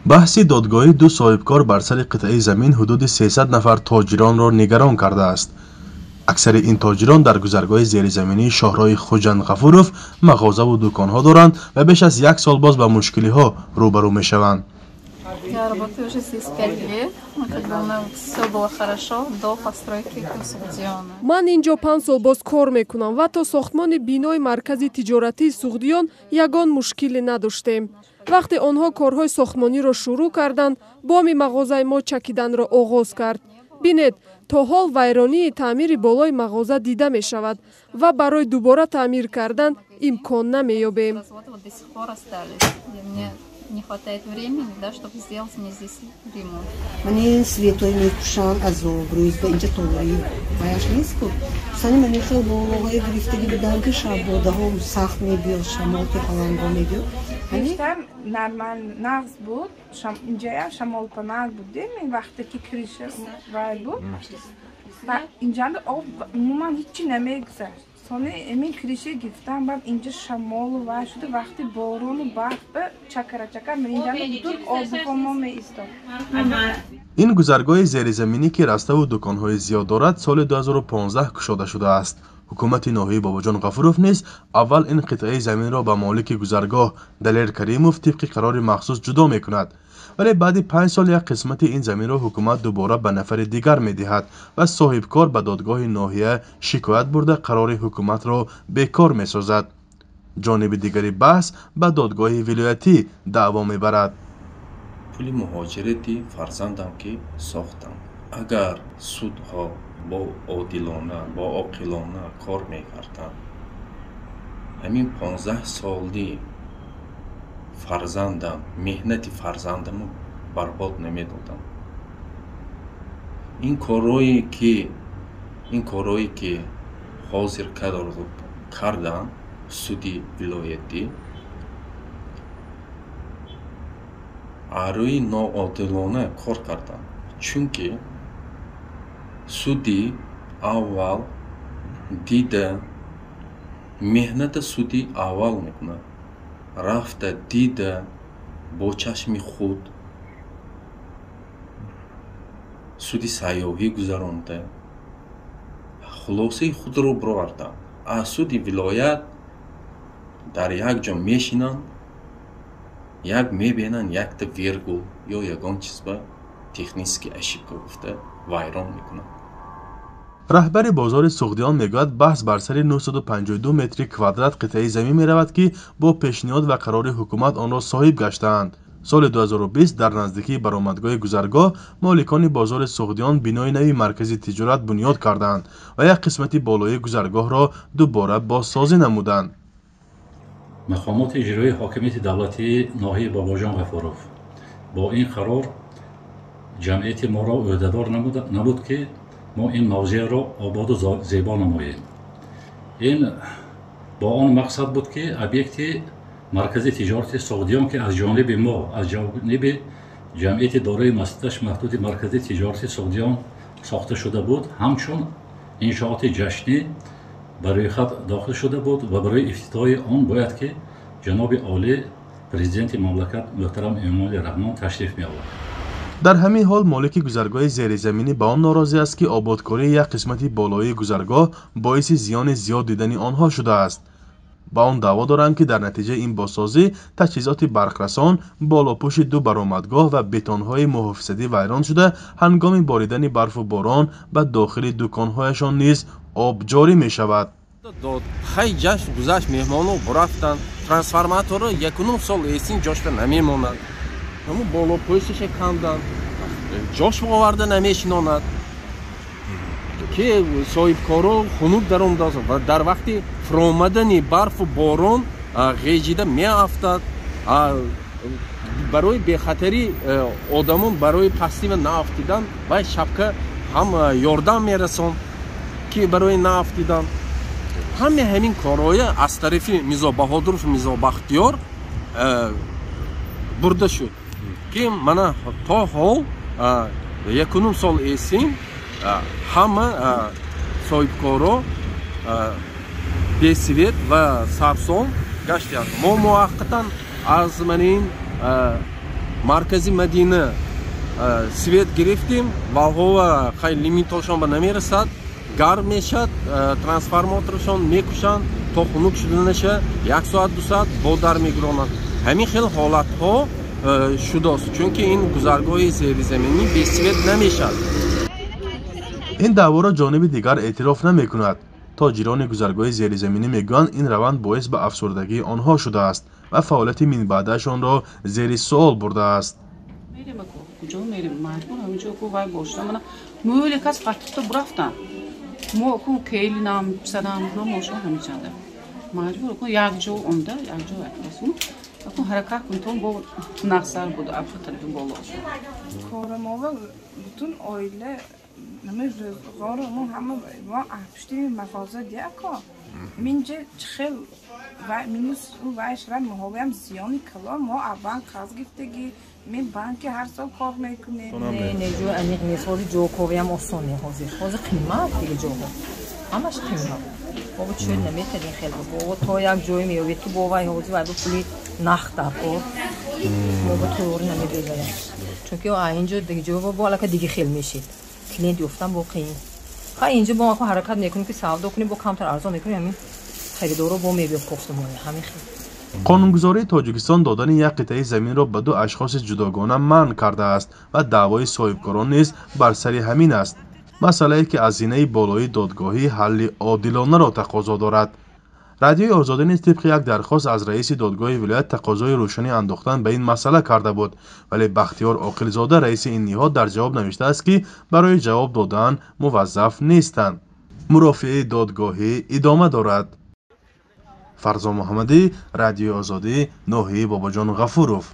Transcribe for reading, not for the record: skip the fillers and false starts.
Баҳси додгоҳии ду соҳибкор бар сари қитъаи замин ҳудуди 300 нафар тоҷиронро нигарон кардааст. Аксари ин тоҷирон дар гузаргоҳи зеризаминии шоҳроҳи Хуҷанд Ғафуров мағозаву дуконҳо доранд ва беш аз як сол боз ба мушкилиҳо рӯбарӯ мешаванд. Я работаю уже здесь 5 лет, но как бы у нас все было хорошо до постройки Суғдиёна. Ман инҷо 5 сол боз кор мекунам ва то сохтмони бинои маркази тиҷоратии Суғдиён ягон мушкиле надоштем. Вақте онҳо корҳои сохтмониро шурӯъ карданд, боми мағозаи мо чакиданро оғоз кард. Бинед, то ҳол вайронии таъмири болои мағоза дида мешавад ва барои дубора таъмир кардан имкон намеёбем. Разводы вот до сих пор остались. И мне не хватает времени, да, чтобы сделать мне здесь ремонт. Мани светои мекушанд, азоб рӯз ба инҷа торӣ ваяш нест ку. Сани мани хел болоҳое гирифтагӣ буданд, ки шабодаҳо сахт мебиёд, шамол ки баландо мебиёд. Пештар нормал нағз буд, инҷаям шамолпаноҳ буд, деми вақте ки крыша вай буд ва инҷанда об умуман ҳичи намегузашт. Сони эмин крыша гирифтам, баъд инҷа шамолу вай шуда, вақти борону барф ба чакара чакар инҷанда бутун обҳо мо меистод. Ин гузаргоҳи зеризаминӣ, ки раставу дуконҳои зиёд дорад, соли 2015 кушода шудааст. Ҳукумати ноҳияи Бобоҷон Ғафуров низ аввал ин қитъаи заминро ба молики гузаргоҳ Далер Каримов тибқи қарори махсус ҷудо мекунад, вале баъди 5 сол як қисмати ин заминро ҳукумат дубора ба нафари дигар медиҳад ва соҳибкор ба додгоҳи ноҳия шикоят бурда, қарори ҳукуматро бекор месозад. Ҷониби дигари баҳс ба додгоҳи вилоятӣ даъво мебарад. Пули муҳоҷирати фарзандам ки сохтам, агар судҳо бо одилона, бо оқилона кор мекарданд, ҳамин 15 соли фарзандам, меҳнати фарзандамро барбод намедодам. Ин корҳое ки ҳозир карданд суди вилоятӣ, рӯи ноодилона кор карданд, чунки суди аввал дида, меҳната суди аввал мекунад, рафта дида, бо чашми худ суди сайёҳӣ гузаронда, хулосаи худро бироварданд. Аз суди вилоят дар як ҷо мешинанд, як мебинанд, якта вергул ё ягон чиз ба технический ошибка гуфта вайрон мекунанд. Раҳбари бозори Суғдиён мегӯяд, баҳс бар сари 952 метри квадрат қитъаи замин меравад, ки бо пешниҳод ва қарори ҳукумат онро соҳиб гаштаанд. Соли 2020 дар наздикии баромадгоҳи гузаргоҳ моликони бозори Суғдиён бинои нави маркази тиҷорат бунёд карданд ва як қисмати болоии гузаргоҳро дубора бозсозӣ намуданд. Мақомоти иҷроии ҳокимияти давлатии ноҳияи Бобоҷон Ғафуров бо ин қарор ҷамъияти моро ӯҳдадор намуд, ки мо ин мавзеъро ободу зебо намоем. Ин бо он мақсад буд, ки объекти маркази тиҷорати Суғдиён, ки аз ҷониби мо, аз ҷониби ҷамъияти дорои масъулияташ маҳдуди маркази тиҷорати Суғдиён сохта шуда буд, ҳамчун иншооти ҷашнӣ ба рӯйхат дохил шуда буд ва барои ифтитоҳи он бояд ки ҷаноби олӣ, президенти мамлакат муҳтарам Эмомалӣ Раҳмон ташриф меовард. Дар ҳамин ҳол молики гузаргоҳи зеризаминӣ ба он норозӣ аст, ки ободкории як қисмати болоии гузаргоҳ боиси зиёни зиёд дидани онҳо шудааст. Ба он даъво доранд, ки дар натиҷаи ин бозсозӣ таҷҳизоти барқрасон, болопӯши ду баромадгоҳ ва бетонҳои муҳофизатӣ вайрон шуда, ҳангоми боридани барфу борон ба дохили дуконҳояшон низ об ҷорӣ мешавад. Дод хай, ҷашн гузашт, меҳмоно бурафтанд, трансформаторро якунум сол эсин ҷошта намемонад, ҳамун болопӯшаша канданд, ҷош оварда намешинонад, ки соҳибкоро хунук даромадааст ва дар вақти фуромадани барфу борон ғежида меафтад. Барои бехатарӣ одамон, барои пастива наафтидан вай шапка ҳам ёрдам мерасон, ки барои наафтидан. Ҳаме ҳамин корҳоя аз тарафи Мирзо Баҳодуров, Мирзо Бахтиёр бурда шуд, ки мана то ҳол якунум сол эсин ҳама соҳибкоро бесвет ва сарсон гаштиянд. Мо муваққатан аз мана ин Маркази Мадина свет гирифтем, валҳова хай лимитошон ба намерасад, гарм мешад, трансформаторшон мекушанд, то хунук шуданаша як соат, 2 соат бо дар мегиронанд. Ҳамин хел ҳолатҳо шудааст, чунки ин гузаргоҳи зеризаминӣ бе свет намешавад. Ин даъворо ҷониби дигар эътироф намекунад. Тоҷирони гузаргоҳи зеризаминӣ мегӯянд, ин раванд боис ба афсурдагии онҳо шудааст ва фаъолияти минбаъдаашонро зери суол бурдааст. Куҷо мерем? Маҷбур ҳаминҷо ку вай бошда. Мана мӯле кас фатихта бурафтан, мо ку келинам, писарам, ҳамошон ҳаминҷанда маҷбур ку якҷо омда, якҷо аку ҳаракат кун то бо нақсар буд аб тарафи боло. Корамова бутун оила, нами рӯзғору мо ҳама мо пушти мағоза диако минҷа чихел вай минус вай шава, моҳовиам зиёни калон. Мо банк қарз гирифтагӣ, мен банки ҳар сол кор мекунем. Не, не, ҷои аниқ нест. Ҳозир ҷоковиам осон не, ҳозир қимат, дига ҷоҳо ҳамаш қимат. Бобо, чӯ наметадин хел бобо, то як ҷое меёбед, ки бо вай ҳозир вай бо пули нақд дар кор мо ба тӯри намебезаем, чунки инҷо дига ҷо бо аллака дига хел мешид, клиент ёфтан бо қиин. Хай, инҷо бо ако ҳаракат мекунем, ки савдо кунем, бо камтар арзон мекунем, ҳамин харидоро бо мебиёд кофтумоя ҳамин хел. Қонунгузории Тоҷикистон додани як қитъаи заминро ба ду ашхоси ҷудогона манъ кардааст ва даъвои соҳибкорон низ бар сари ҳамин аст. Масъалае, ки аз зинаи болоии додгоҳӣ ҳалли одилонаро тақозо дорад. Радиои Озодӣ низ тибқи як дархост аз раиси додгоҳи вилоят тақозои рӯшанӣ андохтан ба ин масъала карда буд, вале Бахтиёр Оқилзода, раиси ин ниҳод, дар ҷавоб навиштааст, ки барои ҷавоб додан муваззаф нестанд, мурофиаи додгоҳӣ идома дорад. Фарзон Муҳаммадӣ, Радиои Озодӣ, ноҳияи Бобоҷон Ғафуров.